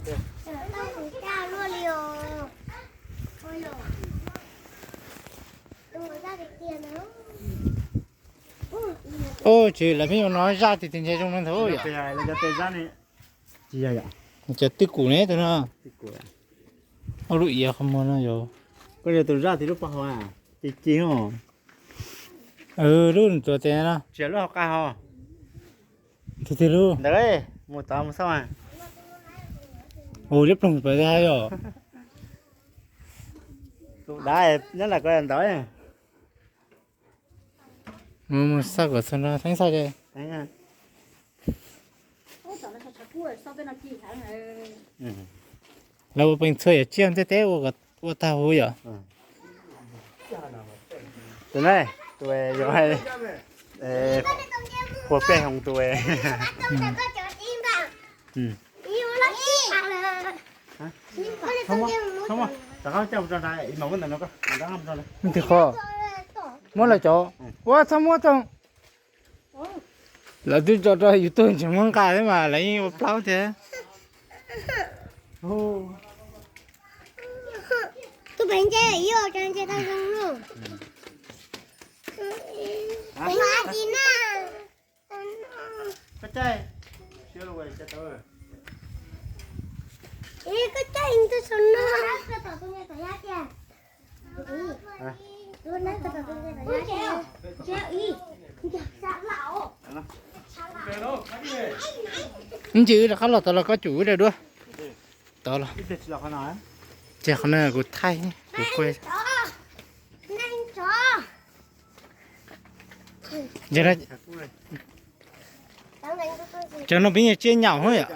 Ub, tsis, lawv pheej yuav no zaj tiag tiag ntshe zoo no ntag yom. Cov twj kum ne tus no. Ua lub iav qhov muag no yom. Koj yog tus zaj tiag lub paj hauv a, ci ci os. Lub nws tuav tes no. Tsis yog lub hauv qab hauv. Tiag tiag lub. Ntawd mus tod mus xauj. Ua liab ploog pem yom. Tus dav nyob nram ko ntawd. Mus, mus xauj kom txog nrho theeb xauj ces. Lawv ua peev txhua yam tsiaj ntiaj teb ua tag huv yom. Tus ne, tus yog hais, ua pej hoov tus. Twg qhov? Muab lawv cov. Ua txhob muab tau. Lawv twb tso rau YouTube tseem muab nqa thiab mas lawv yeej ua plaub thiab. Tus pem nce ib nce tau zoo lawm. Pem no ci na. Koj caij tus saum no. Ntsis wb rov qab los tod los koj tsum wb rau duab. Tod los. Ces qhov no kuv thaij, kuv quaj. Cov no peb nyiag tsiaj nyaum yom.